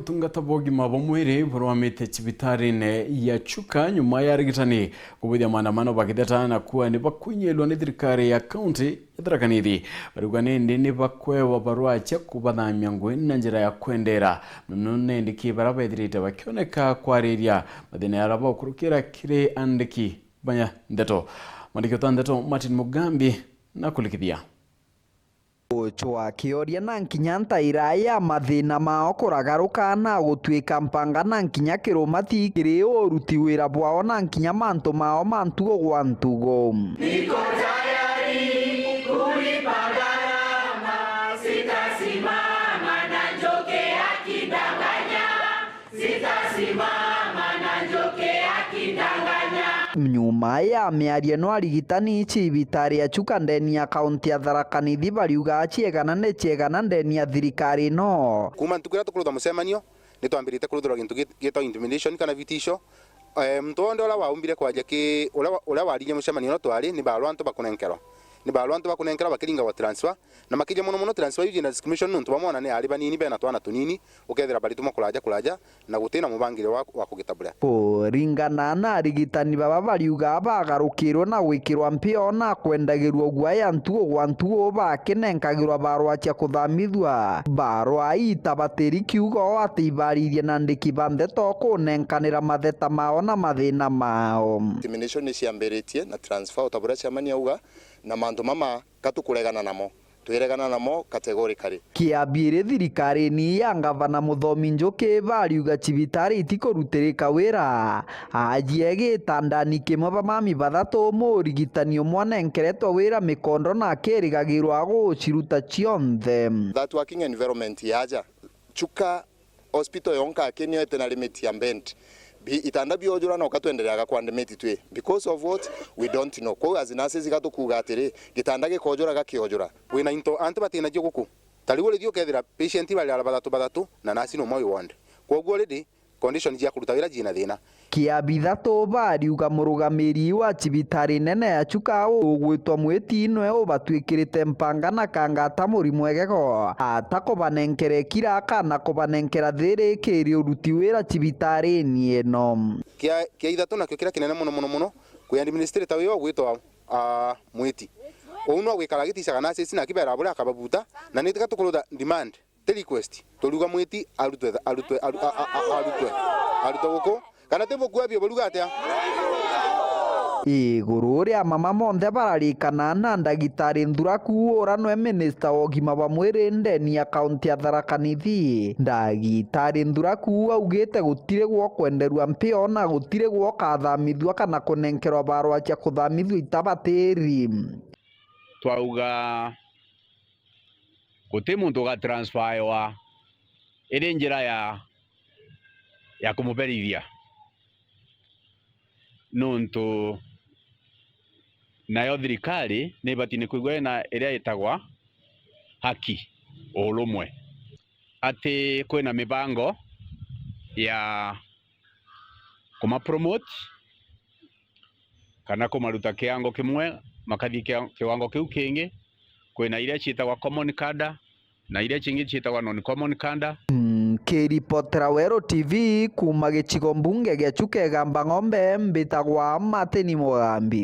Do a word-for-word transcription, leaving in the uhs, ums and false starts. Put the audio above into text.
Utungata bwa ugima bwa mwiri burwamite cibitarine ya Chuka nyuma ya arigitani kubithia maandamano bakitheta na kuuga ni bakwinyilwa ni thirikari ya kaunti ya Tharaka Nithi. Bariuga nindi ni bakwewa barua cia kubathamia ngugi na njira ya kwendera. Nono nindi ki bara bethirite bakioneka kwariria mathina yara baukurukira kiri andiki banya ndeto. Mwandiki uta ndeto Martin Mugambi na kulikithia. Gucwa kioria na nkinya ntaira ya mathina mao kuragaruka na gutwika mpanga na nkinya kirumati kiri uruti wira bwao na nkinya mantu mao ma ntugo gwa ntugo. Niko tayari kulipa gharama, sitasimama na njoke akidanganya. Sitasimama na njoke akidanganya. Nyuma ya miario ino, arigitani cibitari ya Chuka ndeni ya kaunti ya Tharaka Nithi bariuga ciegana ni ciegana ndeni ya thirikari ino. Kuuma ntuku iria tukurutha mucemanio, ni twambirite kuruthirwa gintu git-, gitagwa intimidation kana vitisho. Eh, muntu wonthe uria waumbire kwaria ki, uria wa-, uria waririe mucemanio uria twari, ni barua antu bakunenkerwa. Ni barua antu bakunenkerwa bakiringagwa transfer. Na makithia mono mono transfer iu ciina discrimination nontu bamwe ona ni aari banini bena twana tunini, ukethira baritumwa kuraja kuraja na gutina mubangire wa, wa kugita buria. Kuringana na arigitani baba bariuga bagarukirwe na gwikirwa mpio na kwendagirwa guaya ntuo gwa ntuo bakinenkagirwa barua cia kuthamithua. Barua ii itabatiri kiugo ati ibarithie na andiki ba ndeto kunenkanira matheta mao na mathina mao. Discrimination ni ciambiritie na transfer o ta buria chairman auga, na mantu mama ka tukuregana namo. Twiregana namo categorically. Kiambiri thirikarine ya Ngavana Muthomi Njuki bariuga cibitari itikurutirika wira. Ajie gitandani kimwe ba mami bathatu, murigitani umwe anenkeretwe wira mikondo na akirigagirwa guciruta cionthe. That working environment yaja, Chuka hospital yonka aki nio ite na limit ya bed. Bi-, itanda biojura na ukatwendereaga kwa limit twi. Because of what? We don't know. Kwou as nurses gatukuuga atiri, gitanda gikojura gakiojura. Wina into antu batina cio guku. Ta riu urithia ukethira patient bari ara bathatu bathatu na nurse ni umwe wi ward. Kwoguo already condition cia kuruta wira ciina thina. Kiabitha tu bariuga murugamiri wa cibitari nene ya Chuka ugwitwa Mwiti nwe ubatwikirite mpanga na kanga ata muri mwegego, ata kubanenkera ikira kana kubanenkera thiri kiri uruti wira cibitarini ino. Kia, kia ithatu nakio kiria kinene mono mono mono, kwi administrator wio ugwitwa, ah, Mwiti. Uu no gwikara agiticaga nurses na akibera buria akababuta, na ni tiga tukurutha demand. Ti request. Turiuga Mwiti arutwe, arutwe, aru-, a-, a-, a-, arutwe. Arutwe guku. Kana ti bukua bio buruga atia? Iguru ria mama monthe bararikana na ndagitari Nthuraku, ura nwe minista wa ugima bwa mwiri ndeni ya kaunti ya Tharaka Nithi. Ndagitari Nthuraku augite gutiri gwo kwenderua mpio na gutiri gwo kathamithua kana kunenkerwa barua cia kuthamithua itabatiri. Twauga guti muntu ugatransferwa iri njira ya, ya kumuberithia, nontu nayo thirikari ni ibati ni kwigua ina iria itagwa haki, urumwe. Ati kwina mibango ya kumapromote kana kumaruta kiwango kimwe makathi kia-, kiwango kiu kingi. Kwina iria ciitagwa common cadre na iria cingi ciitagwa non common cadre. Nkiripotera Weru T V kuuma gicigo mbunge gia Chuka Igamba Ng'ombe, mbitagwa Martin Mugambi.